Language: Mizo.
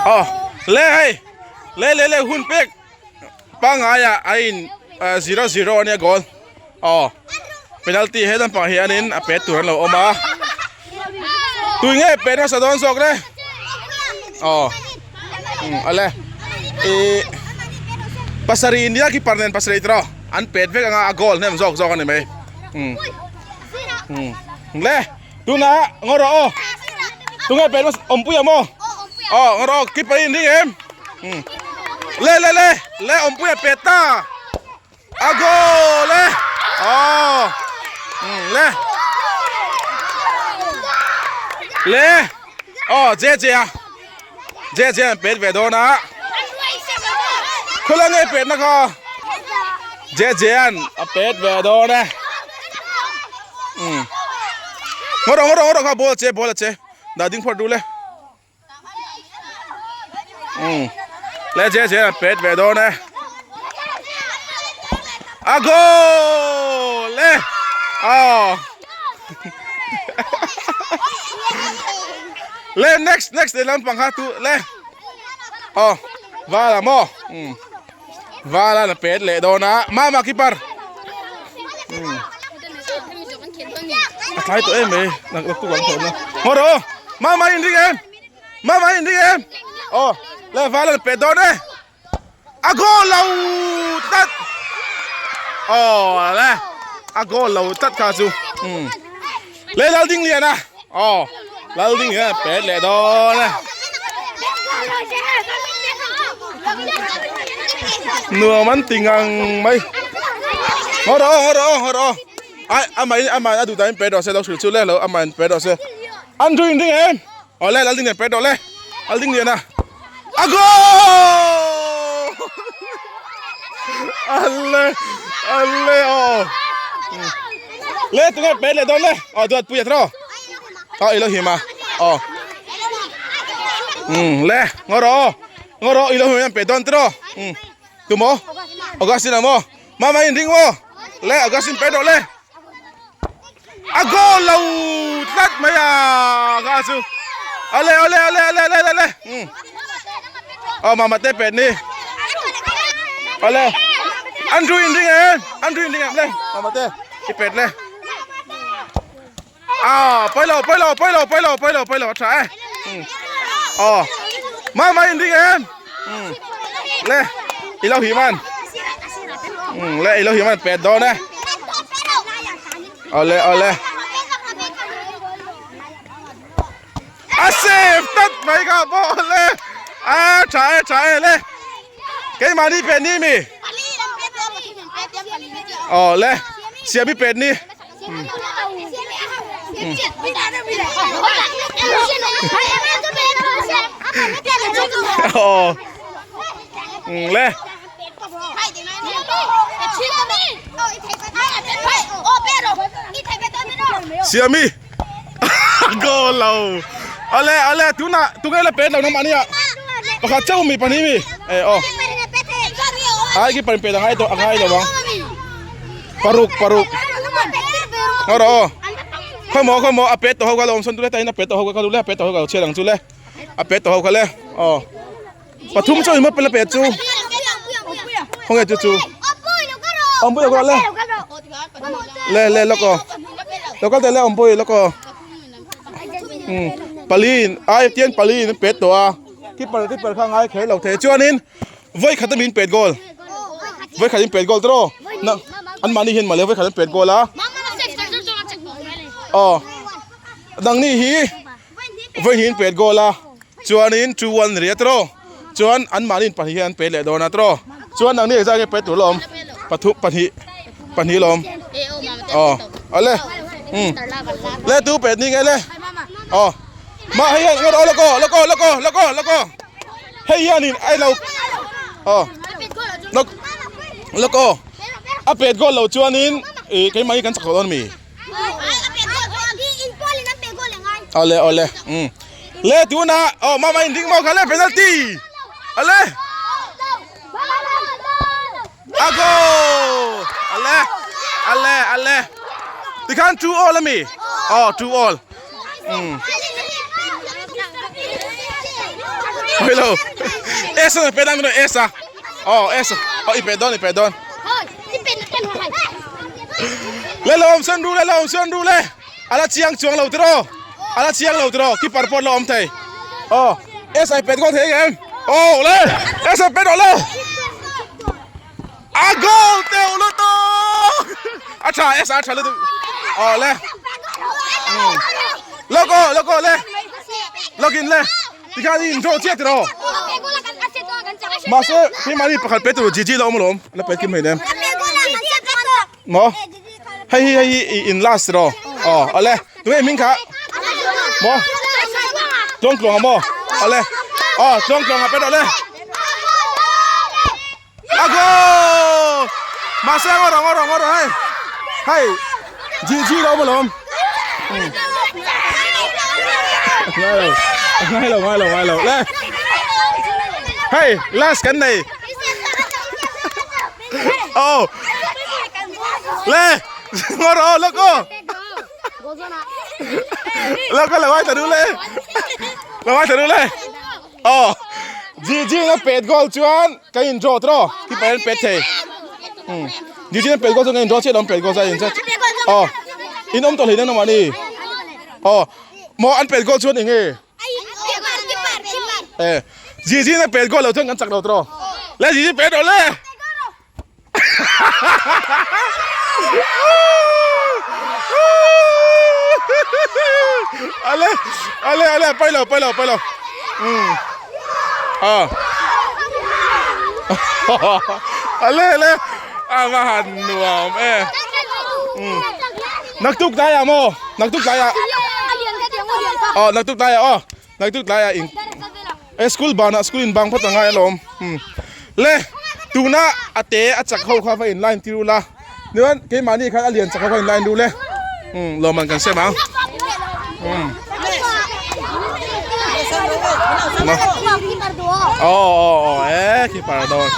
Aw le hei le le le hun pek pangngai ah a in 0-0 ania goal aw penalty he lampang hianin a pet tur an lo awm a tui nge pet hmasa dawn zawk le aw ale ih pasarih nia keeper nen pasarih tawh an pet vek anga a goal hnem zawk zawk a ni mai le. Tunah ngaw rawh aw. Tunge pen mas awmpui ang maw? Aw ngaw rawh aw keeper in ring em? Le le le le awmpui a pet ta. A goal e. Aw. Le. Le. Aw je je a. Je je an pet ve dawn a. Khawla nge pet na kha? Je je an a pet ve dawn e. Ngawt rawh ngawt rawh ngawt rawh kha ball a che ball a che. Dah ding phawt duh le. Le je je an pet ve dawn e. A goal e. Aw. Le next next leh lampang kha tu le aw vala maw um vala na pet leh dawn a mama keeper um a tlai tawh em mai nak nak tu kan thawh na ngaw rawh aw mama in ring em mama in ring em aw le vala na pet dawn e. A goal lo tlat aw le a goal lo tlat kha chu um le lal ding lian a aw lal ding lian a pet leh dawn e nuam an ti ngang mai ngaw rawh aw ngaw rawh aw ngaw rawh aw ai amah in amah in a duh dan in pet rawh se lo hrilh chu le lo amah in pet rawh se an thu in ring em aw le lal ding lian pet rawh le lal ding lian a. A goal! Alle alle aw. Le tunge pet leh dawn le. Aw duat pui a tro. Aw ilo him a. Aw. Um le ngaw rawh aw. Ngaw rawh ilo him pet dawn tro. Um. Tumo? Augustine mo. Mama in ring mo. Le Augustine pet rawh le. A goal lo tlat mai a ka chu ale ale ale ale ale ale um aw mama te pet ni ale Andrew in ring em Andrew in ring em le mama te i pet le a pai lo pai lo pai lo pai lo pai lo pai lo a tha e aw mama in ring em le i lo hi man le i lo hi man pet dawn e ole ole a save tat mai kha pawh le a tha e tha e le keimahni pet ni mi aw le siami pet ni Aw le Siami goal lo ale ale tuna tunge la pet lo na mania pakhat chauh mi pahnih mi e aw ai ki pan pet angai to angai lo ang Paruk paruk Ngaw rawh aw Khaw maw khaw maw a pet tawh ho kha lo awm sawn chu le tain a pet tawh ho kha le a pet tawh ho kha lo chhiat ang chu le a pet tawh ho kha le aw pathum chaw in maw pela pet chu khaw nge chu chu awmpui lo le le le lawk aw lo kal teh le awmpui lawk aw um pali in ai tian pali in pet tawh a keeper keeper kha ngai kher lo thei chuanin Vawi khat a min pet goal. Vawi khat in pet goal tawh na an mahni hian male vawi khat an pet goal a. Aw dangni hi vawi hnih in pet goal a chuanin 2-1 ri a tawh chuan an mahni in pahnih hian an pet leh dawn a tawh chuan dangni engzat nge pet tur la awm pathum pahnih pahnih la awm aw ale um le tu pet ni nge le aw mah hei hian ngawt aw lawk aw lawk aw lawk aw lawk aw lawk aw. Hei hianin ai lo aw lawk lawk aw a pet goal lo chuanin ih keimah hi kan chak tawh dawn ami awle awle um le tunah aw mama in ding maw kha le penalty awle a goal ale ale ale tikhan 2 all ami aw 2 all um. Pawilo S a pe dang no S a oh S oh i pe don i pe don le lom sen ru le lom sen ru le ala chiang chuang lo tiro ala chiang lo tiro keeper pawh la awm thei oh S ai pet goal thei em oh le S ai pet le a goal teuh lutuk a tha S a tha lutuk oh le loko loko le lokin le tikhan in draw chiah tiro mahse keimahni pakhat pe tur GG la awm alawm la pet kim hleinem maw hei hi hei hi in last tiro aw awle tunge hming kha maw tluangtluanga maw awle aw tluangtluanga pet awle A goal! Mahse ngaw rawh ngaw rawh ngaw rawh hei. Hei GG lo awm alawm. Ngai lo. Ngai lo ngai lo ngai lo. Le. Hei last kan nei. Oh. Le. Ngaw rawh look oh. Look lo ngai ta du le. Lo ngai ta du le. Aw GG na pet goal chuan ka in draw tro ki pa en pet thei um GG na pet goal chuan ka in draw chiah lawm pet goal chuan in chat aw in awm tawh hleinem na mahni aw maw an pet goal chuan eng nge e GG na pet goal lo chuan kan chak lo tro le GG pet rawh le. Ale ale ale pailo pailo pailo um ah ale ale a va han nuam e um naktuk tlai ah maw naktuk tlai ah aw naktuk tlai ah aw naktuk tlai ah in E school banah school in bang phawt angai alawm um le tuna a te a chak ho kha va in line tir ula nichuan keimahni khan a lian chak ho kha in line ru le um lawmman kan sem ang um aw aw aw e keeper dawn.